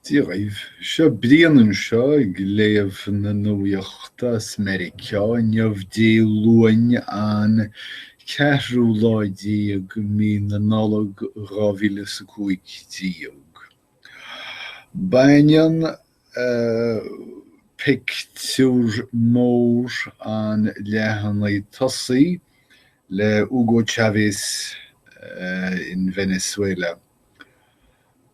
Dia dhaoibh. Seo Brian anseo ag léamh na nuachta as Meiriceá inniu Dé Luain an ceathrú lá déag mí na Nollag 2015. Baineann pictiúr mór an leathanaigh tosaigh le Hugo Chávez in Venezuela.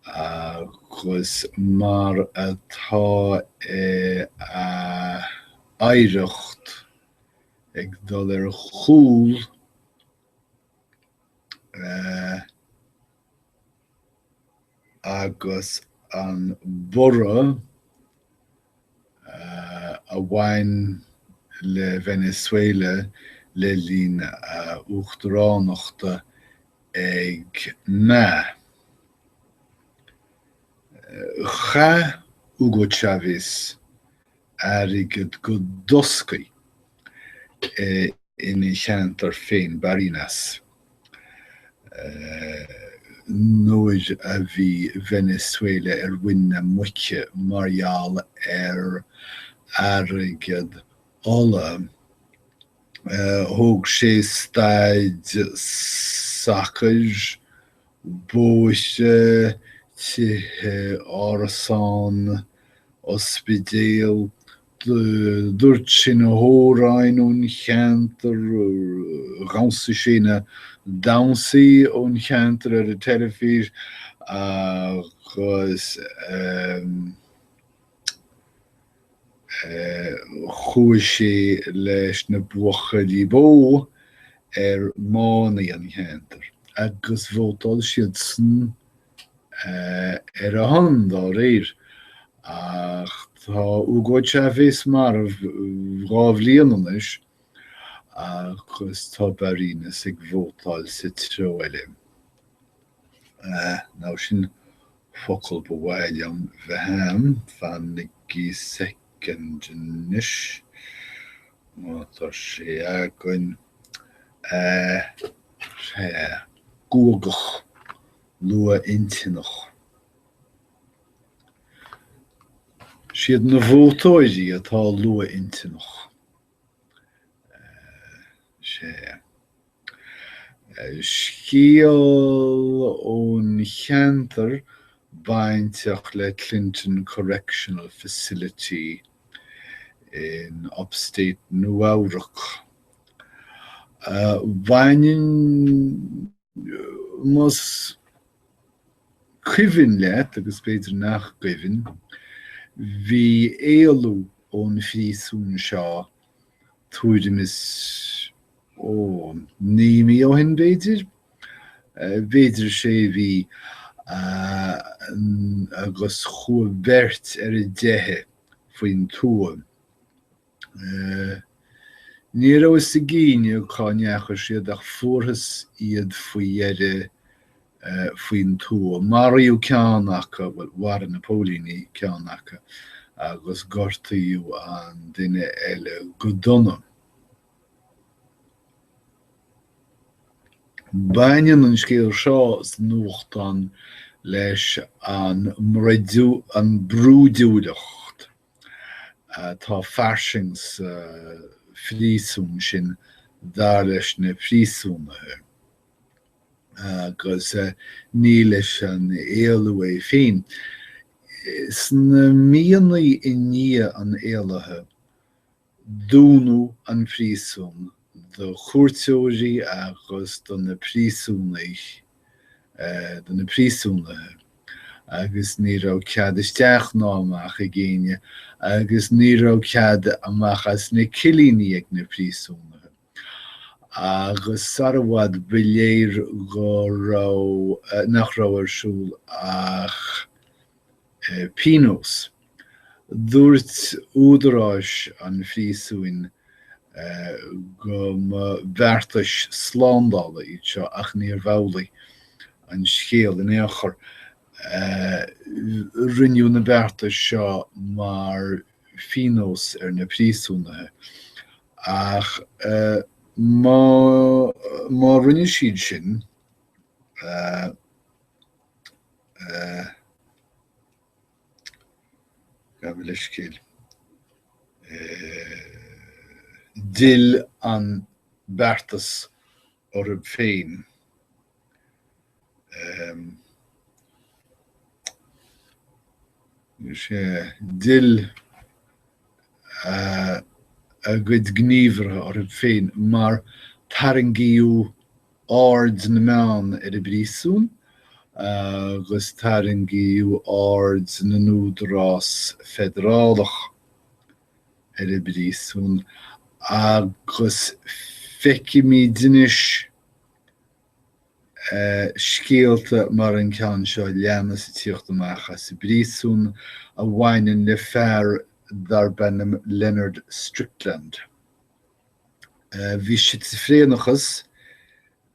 Agus mar atá a oidhreacht ag dul ar chúl, agus an borradh a bhain le Venezuela le linn a uachtaránachta ag meath. Chaith Hugo Chávez airgead go doscaí ina cheantar féin, Barinas, nuair a bhí Venezuela ar mhuin na muice mar gheall ar airgead ola. Thóg sé staid sacair, bóithre, tithe árasán, ospidéal, dúirt sé na hamhráin ón cheantar, dhamhsaigh sé na damhsaí ón cheantar ar an teilifís agus chuaigh sé leis na buachaillí bó ar mhánaí an cheantair agus vótáil siadsan ar a shon dá réir. Ach tá Hugo Chávez marbh 2 bhliain anois agus tá Barinas ag vótáil sa treo eile. Now sin focal ba mhaith liom bheith a'm, fanaigí soicind anois, má tá sé againn, sea, guagach, luath-intinneach. Siad na vótóirí atá luath-intinneach. Sea. Scéal ón cheantar bainteach le Clinton Correctional Facility in Upstate Nua-Eabhrac. Baineann, más cuimhin leat, agus b'fhéidir nach gcuimhin, bhí éalú ón phríosún seo tuairim is, ó, 9 mí ó shin b'fhéidir? B'fhéidir sé mhí, agus chuaigh beirt ar a dteitheadh faoin tuath. Ní raibh fhios ag éinne cá ndeachaigh siad ach fuarthas iad faoi dheireadh faoin tuath. Maraíodh ceann acu, bhuel, mharaigh na póilíní ceann acu agus gortaíodh an duine eile go dona. Baineann an scéal seo sa nuachtán leis an an mbrúidiúlacht atá fairsing sa phríosún sin, dar leis na príosúnaithe. agus ní leis an éalú é féin. Sna míonna i ndiaidh an éalaithe, dúnadh an príosún do chuairteoirí agus do na príosúnaigh, do na príosúnaithe, agus ní raibh cead isteach ná amach ag éinne agus ní raibh cead amach as na cillíní ag na príosúnaithe. Agus sar i bhfad ba léir go raibh, nach raibh ar siúl ach pionós. Dúirt údaráis an phríosúin go mba beartais slándála iad seo ach níorbh amhlaidh an scéal in aon chor. Rinneadh na beartais seo mar phionós ar na príosúnaithe. Ach má, má rinne siad sin, eh, eh, Gabh mo leithscéal. D'fhill an beartas orthu féin. D'fhill a gcuid gníomhartha orthu féin mar tarraingíodh aird na meán ar an bpríosún agus tarraingíodh aird na n-údarás feidearálach ar an bpríosún agus feicimid anois scéalta mar an ceann seo a leanas ag tíocht amach as an bpríosún a bhaineann le fear darb ainm Leonard Strickland. Bhí sitsifréanachas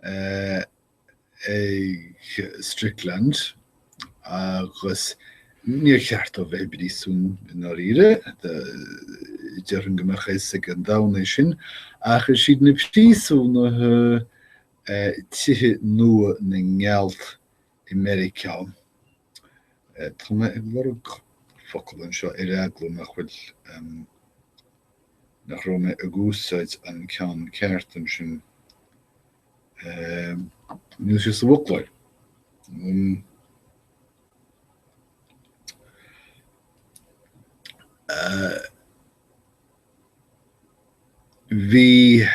ag Strickland agus níor cheart dó bheith i bpríosún i ndáiríre, déarfainn go mbeadh a fhios ag an domhan é sin, ach is iad na príosúnaithe tithe nua na ngealt i Meiriceá. Tá mé ag lorg focal anseo ar eagla nach bhfuil, nach raibh mé ag úsáid an ceann ceart ansin. Níl sé sa bhfoclóir. Bhí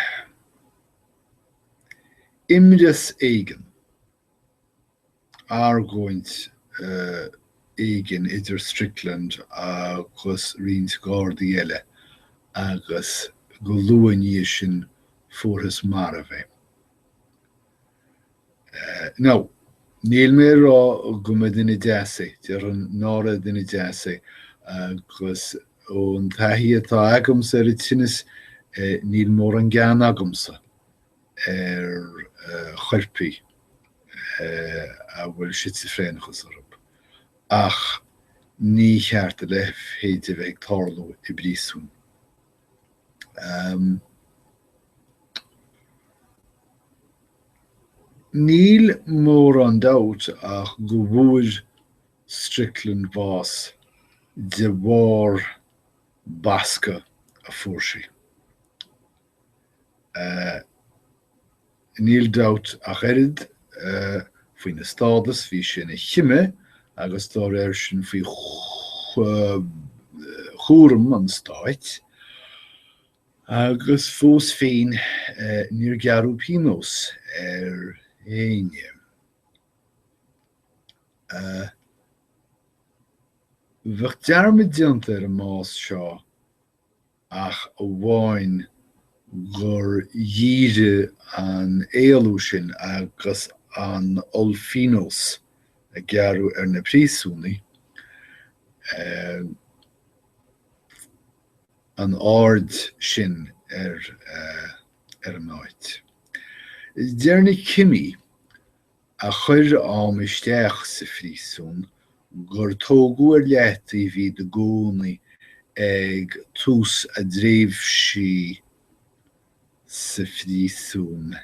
imreas éigin, argóint éigin idir Strickland agus roinnt Gardaí eile agus go luath ina dhiaidh sin fuarthas marbh é. Now, níl mé ag rá go mba duine deas é, déarfainn nárbh duine deas é agus ón taithí atá agamsa ar an tinneas, níl mórán gean agamsa ar choirpigh a bhfuil sitsifréanachas orthu. Ach ní cheart a leithéid a bheith ag tarlú i bpríosún. Níl mórán dabht ach go bhfuair Strickland bás de bharr bascadh a fuair sé. Níl dabht ach oiread faoina stádas, bhí sé ina chime agus dá réir sin faoi chúram an stáit, agus fós féin níor gearradh pionós ar éinne. Bheadh dearmad déanta ar an mbás seo ach amháin gur dhírigh an éalú sin agus an ollphionós a gearradh ar na príosúnaigh an aird sin ar an áit. Deir na cimí a chuir am isteach sa phríosún gur tógadh ar leataobh iad i gcónaí ag tús a dtréimhsí sa phríosún,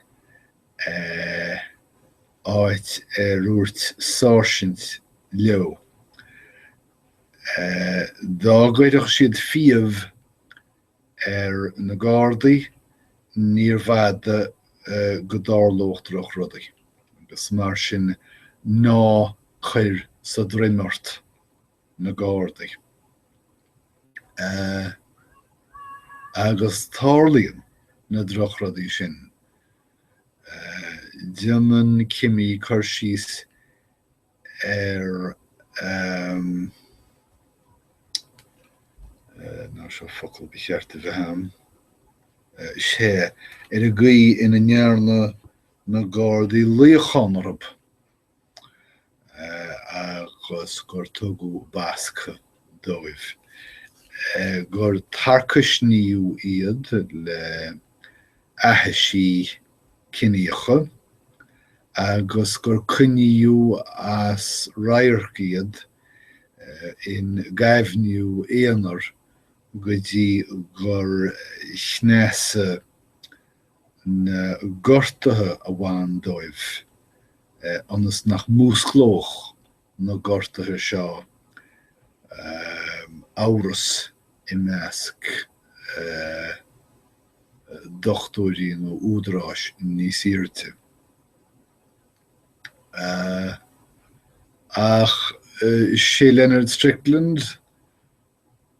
áit ar dhúirt sáirsint leo dá gcuirfeadh siad fiamh ar na Gardaí, níorbh fhada go dtarlódh drochrudaí, agus mar sin ná cuir sa droim ort na Gardaí. Agus tarlaíonn na drochrudaí sin. Déanann cimí cur síos ar ná seo focal ba cheart a bheith ann, sea, ar an gcaoi ina ndearna na Gardaí luíochán orthu agus gur tugadh bascadh dóibh, gur tarcaisníodh iad le aithisí ciníocha agus gur coinníodh as radharc iad in gaibhniú aonair go dtí gur chneasadh na gortuithe a bhain dóibh ionas nach músclódh na gortuithe seo. Amhras i measc dochtúirí nó údaráis níos airde. Ach sé Leonard Strickland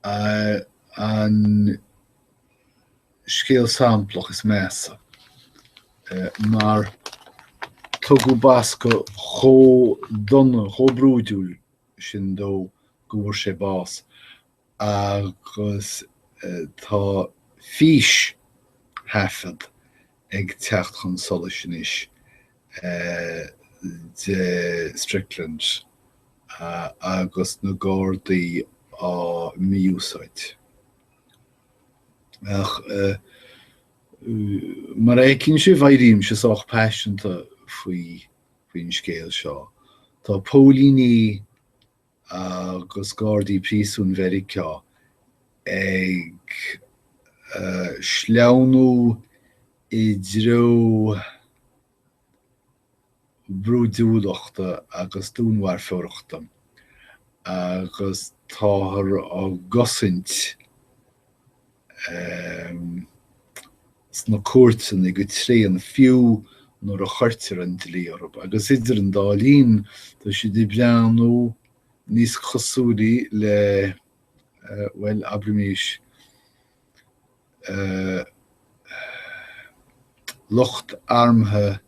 an scéal samplach is measa, mar tugadh bascadh chomh dona, chomh brúidiúil sin dó go bhfuair sé bás agus tá físthaifead ag teacht chun solais anois de Strickland agus na Gardaí á mí-úsáid. Ach mar a fheiceann sibh, éirímse sách paiseanta faoi faoin scéal seo. Tá póilíní agus Gardaí Príosúin Mheiriceá ag sleamhnú i dtreo brúidiúlachta agus dúnmharfóireachta agus táthar á gcosaint sna cúirteanna go tréan, fiú nuair a chuirtear an dlí orthu, agus idir an dá linn tá siad ag breathnú níos cosúlaí le, bhuel, abraimís, lucht armtha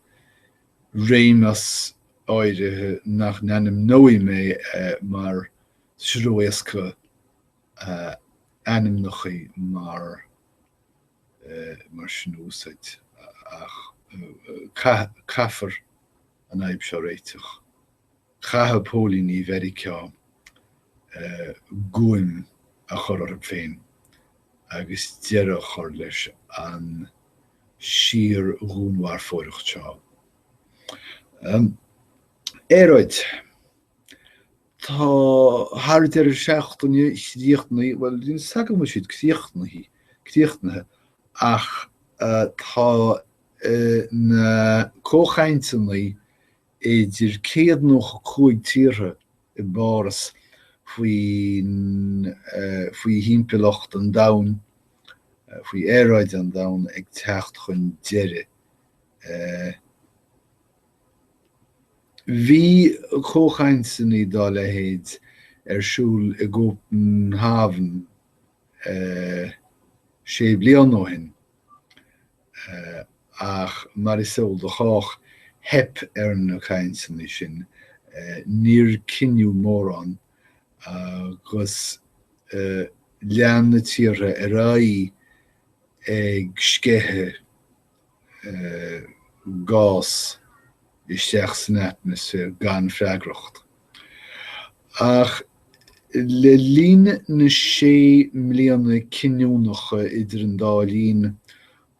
réimeas áirithe nach n-ainmneoidh mé mar tá sé ró-éasca ainmneacha mar mar sin a úsáid ach caithfear an fhadhb seo a réiteach. Caithfidh póilíní Mheiriceá guaim a chur orthu féin agus deireadh a chur leis an síor-dhúnmharfóireacht seo. Aeráid. Tá thar deireadh seachtaine chríochnaithe, bhuel, níl a fhios agam an bhfuil siad críochnaithe, críochnaithe, ach tá na comhchainteanna idir 195 tíortha i bPáras faoin, faoi thimpeallacht an domhain, faoi aeráid an domhain ag teacht chun deiridh. Bhí comhchainteanna dá leithéid ar siúl i gCópenhaven sé bliana ó shin, ach mar is eol do chách, theip ar na cainteanna sin, níor cinneadh mórán agus lean na tíortha ar aghaidh ag sceitheadh gás isteach san atmaisféar gan freagracht. Ach le linn na sé mbliana cinniúnacha idir an dá linn,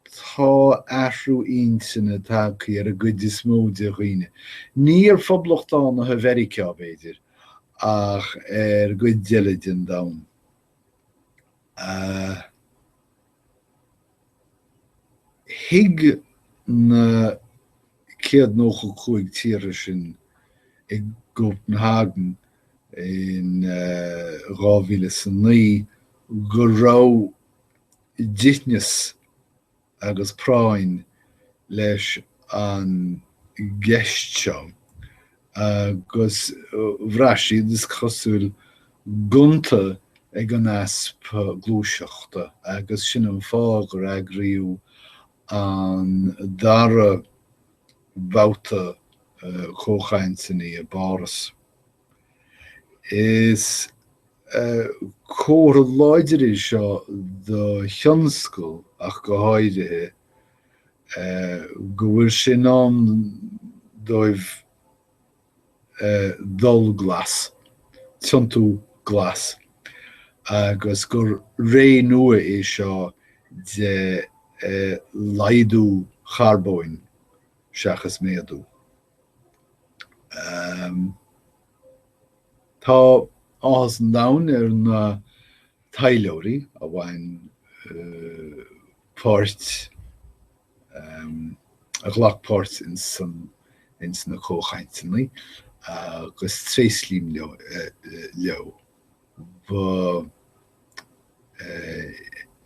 tá athrú intinne tagtha ar an gcuid is mó de dhaoine. Ní ar phoblachtánaithe Mheiriceá, b'fhéidir, ach ar an gcuid eile den domhan. Thuig na 195 tíortha sin i gCópenhagen in 2009 go raibh dliteanas agus práinn leis an gceist seo agus bhraith siad, is cosúil, gonta ag an easpa gluaiseachta agus sin an fáth gur eagraíodh an dara babhta comhchainteanna i bPáras. Is comhartha láidir é seo do thionscal ach go háirithe go bhfuil sé in am dóibh dul glas, tiontú glas, agus gur ré nua é seo de laghdú charbóin seachas méadú. Tá áthas an domhain ar na taidhleoirí a bhain páirt, a ghlac páirt ins ins na comhchainteanna agus tréaslaím leo. Ba.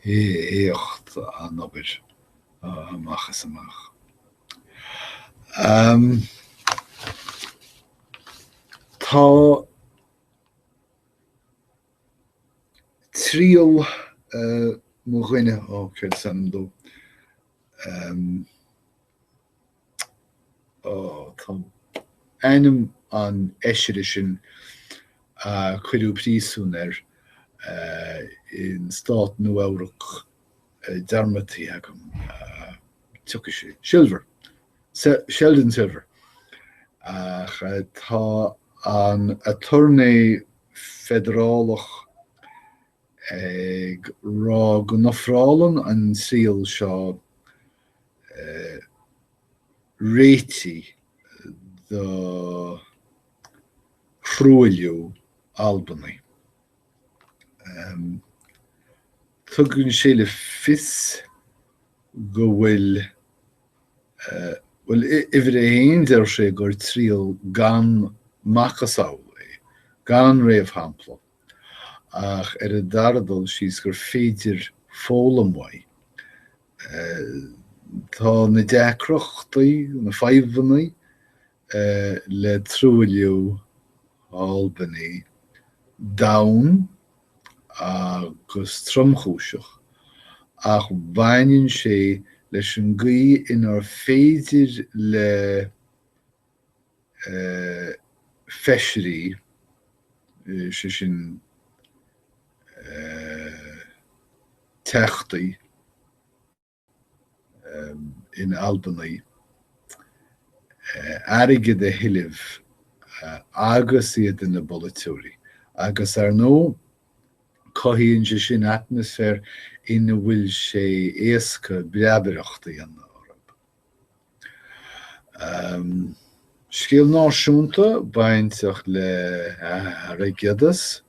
Éacht an obair amach is amach. Tá triail mo dhuine, ó céard is ainm dó? Ó, tá ainm an fheisire sin a cuireadh príosún air in stát Nua-Eabhrac dearmadtaithe agam. Tiocfaidh sé. Silver. Sheldon Silver. Ach tá an aturnae feidearálach ag rá go n-ofrálann an triail seo réitigh do thruailliú Albany. Tugann sé le fios go bhfuil, bhuel, uimhir a haon, deir sé gur triail gan macasamhail é, gan réamhshampla. Ach ar an dara dul síos gur féidir foghlaim uaidh. Tá na deacrachtaí, na fadhbanna le truailliú Albany domhain agus tromchúiseach, ach baineann sé leis an gcaoi inar féidir le feisirí, sé sin teachtaí in Albany, airgead a thuilleamh agus iad ina bpolaiteoirí. Agus ar ndóigh, cothaíonn sé sin atmaisféar ina bhfuil sé éasca breabaireacht a dhéanamh orthu. Scéal náisiúnta bainteach le hairgeadas.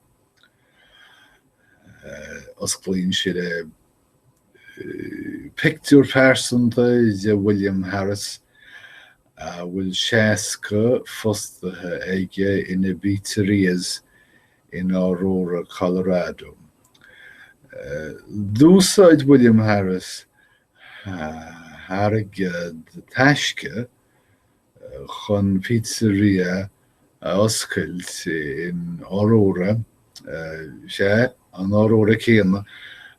Osclaíonn sé le pictiúr pearsanta de William Harris a bhfuil 60 fostaithe aige ina bpizzerias in Aurora, Colorado. D'úsáid William Harris airgead taisce chun pizzeria a oscailt in Aurora, sea, an Aurora céanna,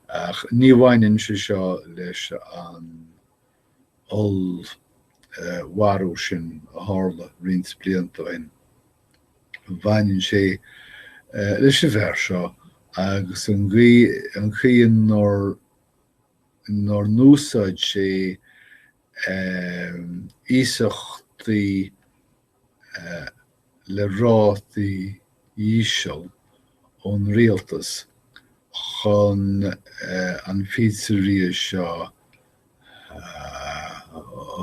ach ní bhaineann sé seo leis an ollmharú sin a tharla roinnt blianta ó shin. Baineann sé leis an bhfear seo agus an chaoi inar inar n-úsáid sé iasachtaí le rátaí íseal ón rialtas chun an pizzeria seo a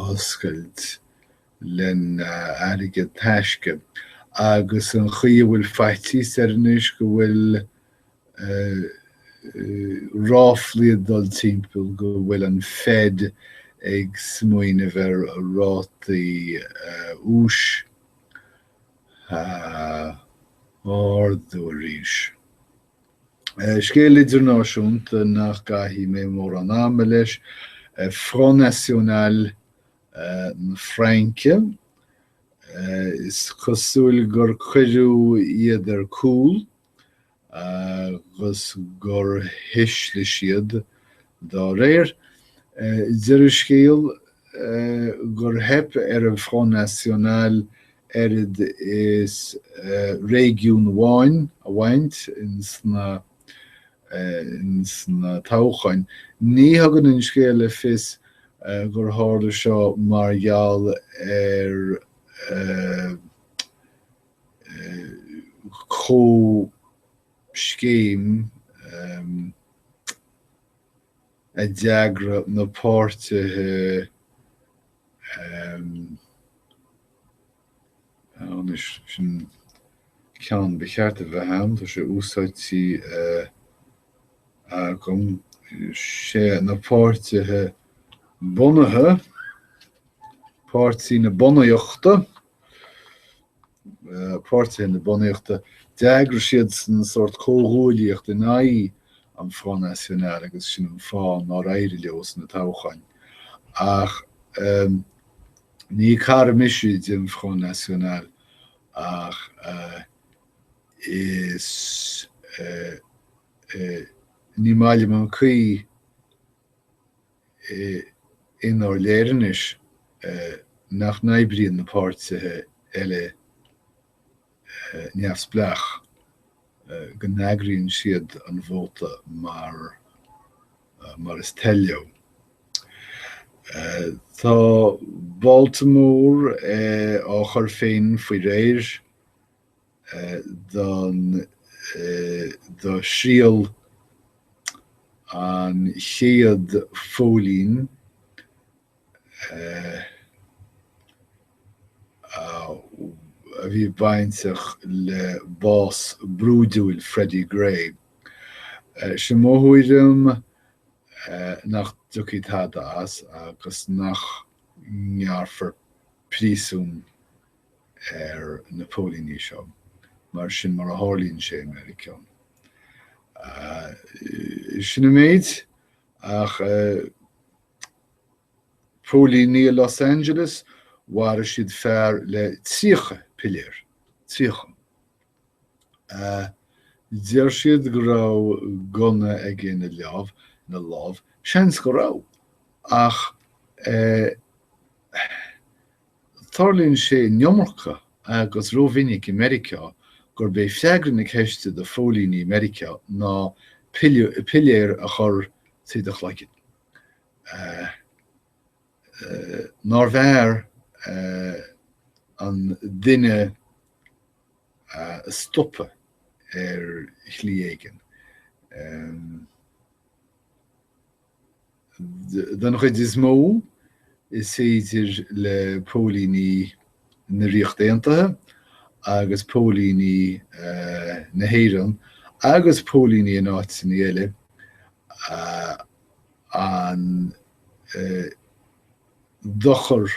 oscailt lena airgead taisce agus an chaoi a bhfuil faitíos air anois go bhfuil ráflaí ag dul timpeall go bhfuil an Fed ag smaoineamh ar rátaí úis a ardú arís. Scéal idirnáisiúnta nach gcaithfidh mé mórán ama leis, Front National na Fraince, is cosúil gur cuireadh iad ar cúl agus gur thuisligh siad dá réir. Deir an scéal gur theip ar an Front National oiread is réigiún amháin a bhaint ins na toghcháin. Ní thugann an scéal le fios gur tharla seo mar gheall ar comhscéim a d'eagraigh na páirtithe anois, sin ceann ba cheart a bheith a'm, tá sé úsáidte agam, sé na páirtithe bunaithe, Páirtí na Bunaíochta. Páirtithe na Bunaíochta, d'eagraigh siadsan sórt comhghuaillíocht in aghaidh an Front National agus sin an fáth nár éirigh leo sna toghcháin. Ach ní cara mise den Front National ach is ní maith liom an chaoi inar léir anois nach n-oibríonn na páirtithe eile neamhspleách, go n-eagraíonn siad an vóta mar mar is toil leo. Tá Baltimore á chur féin faoi réir don do thriail an chéad phóilín a bhí bainteach le bás brúidiúil Freddie Gray. Sin mo thuairim nach dtiocfaidh tada as agus nach ngearrfar príosún ar na póilíní seo, mar sin mar a tharlaíonn sé i Meiriceá. Sin an méid, ach póilíní i Los Angeles, mharaigh siad fear le 30 piléar. 30. Deir siad go raibh gunna aige ina lámh, ina lámh. Seans go raibh, ach Tarlaíonn sé an iomarca agus rómhinic i Meiriceá gurb é freagra na ceiste do phóilíní Meiriceá ná piléar a chur trí do chloigeann. Nárbh fhearr an duine a stopadh ar shlí éigin? Den chuid is mó, is féidir le póilíní na Ríochta Aontaithe agus póilíní na hÉireann agus póilíní in áiteanna eile an dochar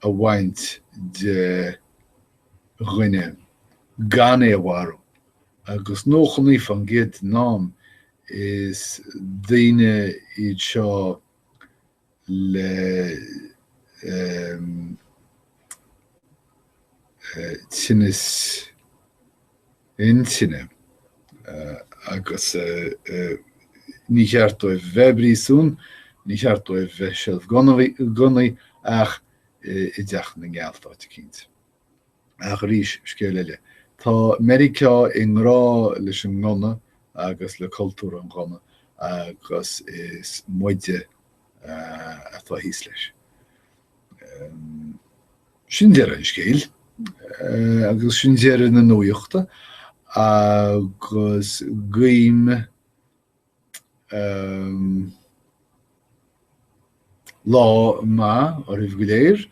a bhaint de dhuine gan é a mharú, agus 99% den am Is daoine iad seo le tinneas intinne agus ní cheart dóibh bheith i bpríosún, ní cheart dóibh bheith i seilbh gunnaí ach i dteach na ngealt áit eicínt. Ach arís, scéal eile. Tá Meiriceá i ngrá leis an ngunna agus le cultúr an ghunna agus is muide atá thíos leis. Sin deireadh an scéil agus sin deireadh na nuachta agus guím Lá maith oraibh go léir.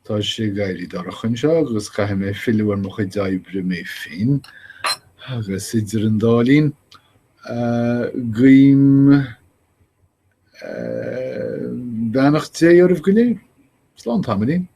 Tá sé ag éirí dorcha anseo agus caithfidh mé filleadh ar mo chuid oibre mé féin. Agus idir an dá linn, guím beannacht Dé oraibh go léir. Slán tamaillín.